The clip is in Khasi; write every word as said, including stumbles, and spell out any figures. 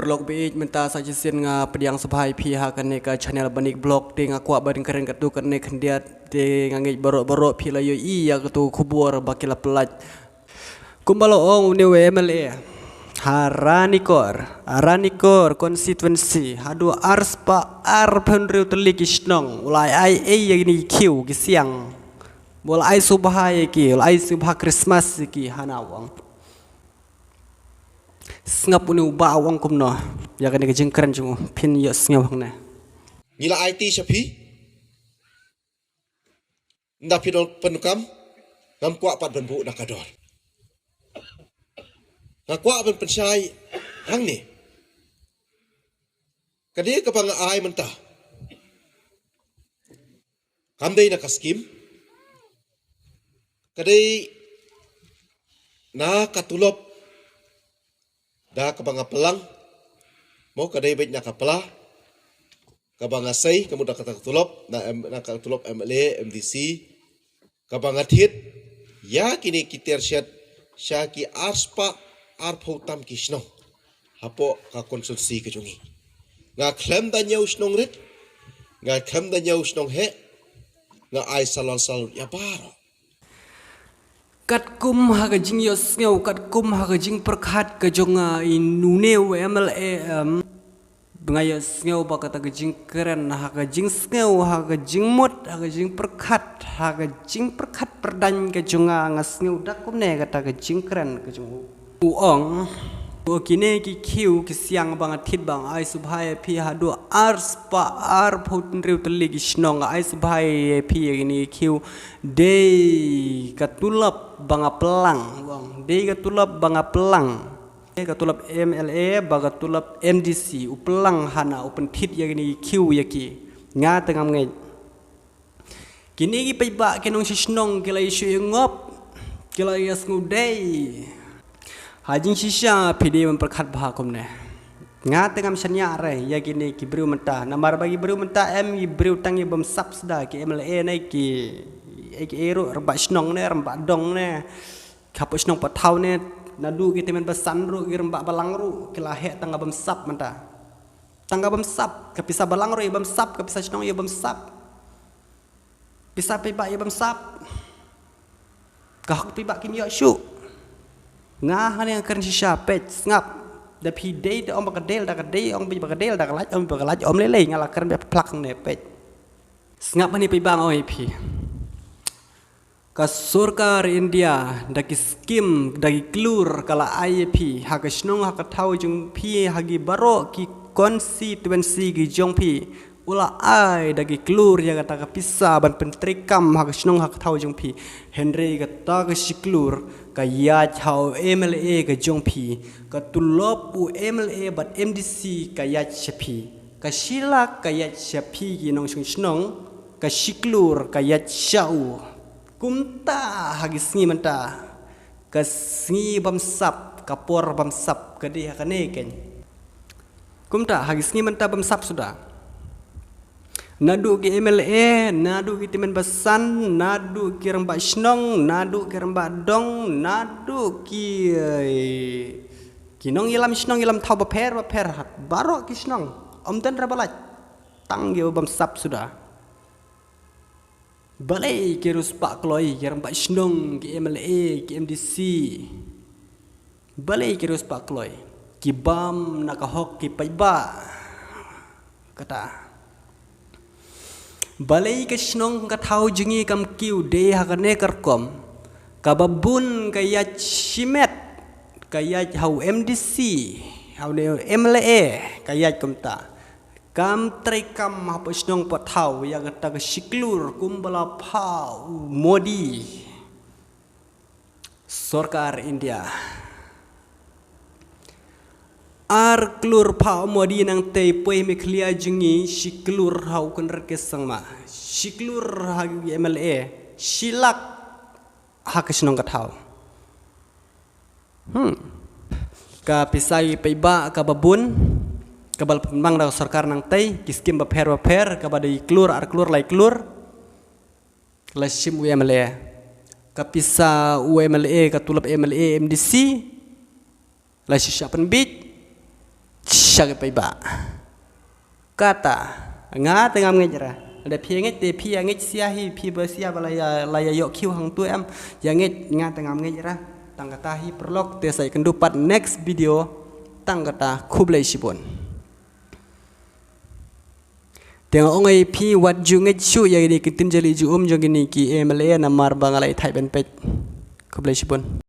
Paralok baieit, mynta sa shisien nga pdiang sngewbha ïa phi ha kane ka channel Banik Vlog. Te nga kwah ban kren katto katne khyndiat, te nga ngeit baroh baroh phi la ïohi ïa kato ka khubor ba ki la pyllait. Kumba la ong une u MLA ha Ranikor, Ranikor constituency, haduh arspah arphew hynriew tylli ki shnong u la ai ei ïa kine ki khiew ki siang. U la ai sngewbha ïa ki, u la ai sngewbha Christmas ïa ki, hana u ong. Sngap une u bah u ong kumno ïa kane ka jingkren jong u, phin ïohsngew hangne. Ngi la aiti sha phi, ynda phi don pyndonkam, ngam kwah pat ban buh na ka dor. Nga kwah ban pynshai hangne. Ka dei kaba nga ai mynta, kam dei na ka skim, ka dei na ka tulop da kaba nga pynlang, mo, ka dei beit na ka pla kaba nga sei, ka mut na kata ka tulop, na, em, na ka tulop MLA, MDC, kaba nga thied ïa kine ki tiar shet sha ki arspah arphew tam ki shnong hapoh ka constituency ka jong ngi. Nga khlem da hynñiew shnong rit, nga khlem da hynñiew shnong heh, nga ai salon salon ïa baroh. Katkum ha ka jingïohsngew, katkum ha ka jingpyrkhat ka jong nga ïa une u MLA, em, nga ïohsngew ba kata ka jingkren, ha ka jingsngew, ha ka jingmut, ha ka jingpyrkhat, ha ka jingpyrkhat pyrdaiñ ka jong nga, nga sngew da kumne kata ka jingkren ka jong u. U ong, u, kine ki khiew ki siang ba nga thied ba nga ai sngewbha ïa phi haduh arspah arphew hynriew tylli ki shnong, nga ai sngewbha ïa phi ïa kine ki khiew, dei ka tulop ba nga pynlang, u ong, dei ka tulop ba nga pynlang. Ka tulop MLA bad ka tulop MDC, u pynlang hana, u pynthied ïa kine ki khiew ïa ki. Nga te ngam ngeit. Kine ki paidbah ki nongshong shnong ki la ïa shu ïa ngop, ki la ïa sngewdei. Ha jingshisha phi dei ban pyrkhat bha kumne. Nga te ngam shaniah re ïa kine ki briew mynta. Namar ba ki briew mynta em ki briew tang ïa bamsap suda, ki MLA ne ki, eh, ki, eh, ruh, rangbah shnong ne, rangbah dong ne. Hapoh shnong pathaw ne, naduh ki tymmen basan ruh, ki rangbah balang ruh, ki la heh tang ka bamsap mynta. Tang ka bamsap, ka pisa balang ruh ïa bamsap, ka pisa shnong ïa bamsap. Pisa paidbah ïa bamsap. Ka hok paidbah kim ïoh shuh. Nga hangne nga kren shisha, peit, sngap. Da phi dei te ong ba ka dei, da ka dei, ong ba ka dei, da ka lait, ong ba ka lait, ym lei lei, nga la kren ba phlak hangne, peit. Sngap hangne paidbah, nga ong ïa phi. Ka sorkar India da ki skim, da ki klur ka la ai ïa phi ha ka shnong ha ka thaw jong phi, ha ki baroh ki constituency ki jong phi. U la ai da ki klur ïa kata ka pisa ban pyntreikam ha ka shnong ha ka thaw jong phi. Hynrei kata ka shiklur ka ïaid ha u MLA ka jong phi. Ka tulop u MLA bad MDC ka ïaid sha phi. Ka shi lak ka ïaid sha phi ki nongshong shnong. Ka shiklur ka ïaid sha u. Kumta ha ki sngi mynta, ka sngi bamsap, ka por bamsap ka dei ha kane keiñ. Kumta ha ki sngi mynta bamsap suda. Naduh ki MLA, naduh ki tymmen basan, naduh ki rangbah shnong, naduh ki rangbah dong, naduh ki, eh, ki nongïalam shnong ïalam thaw bapher bapher, baroh ki shnong, ym don re ba lait, tang ïa u bamsap suda. Balei ki riewspah kloi, ki rangbah shnong, ki MLA, ki MDC? Balei ki riewspah kloi? Ki bam na ka hok ki paidbah. Kata. Balei ka shnong ka thaw jong ngi kam kiew dei ha kane ka rukom? Kaba bun ka ïaid shimet, ka ïaid ha u MDC, ha une u MLA, ka ïaid kumta. Kam treikam hapoh shnong pathaw ïa kata ka shiklur kumba la phah u Modi. Sorkar India. Ar klur phah u Modi nangtei poi Meghalaya jong ngi, shiklur ha u Conrad K Sangma. Shiklur ha u MLA. Shi lak ha ka shnong ka thaw. Hmm. Ka pisa ïa ki paidbah kaba bun, kaba la pynbang da ka sorkar nangtei, ki skim bapher bapher, kaba dei klur, ar klur, lai klur. La shim u MLA. Ka pisa u MLA, ka tulop MLA, MDC. La shu shah pynbiej. sha ki paidbah. Kata, nga te ngam ngeit ra. Lada phi ngeit te phi ïa ngeit sia hi, phi ba sia ba la ïa, la ïa ïoh khiew hangtu em, ïa ngeit, nga te ngam ngeit ra. Tang kata hi paralok, te sa ïakynduh pat next video. Tang kata, khublei shibun. Te nga ong ïa phi wat ju ngeit shuh ïa kine ki ktien jali ju um jong kine ki M L A namar ba nga la ïa thait ban peit. Khublei shibun.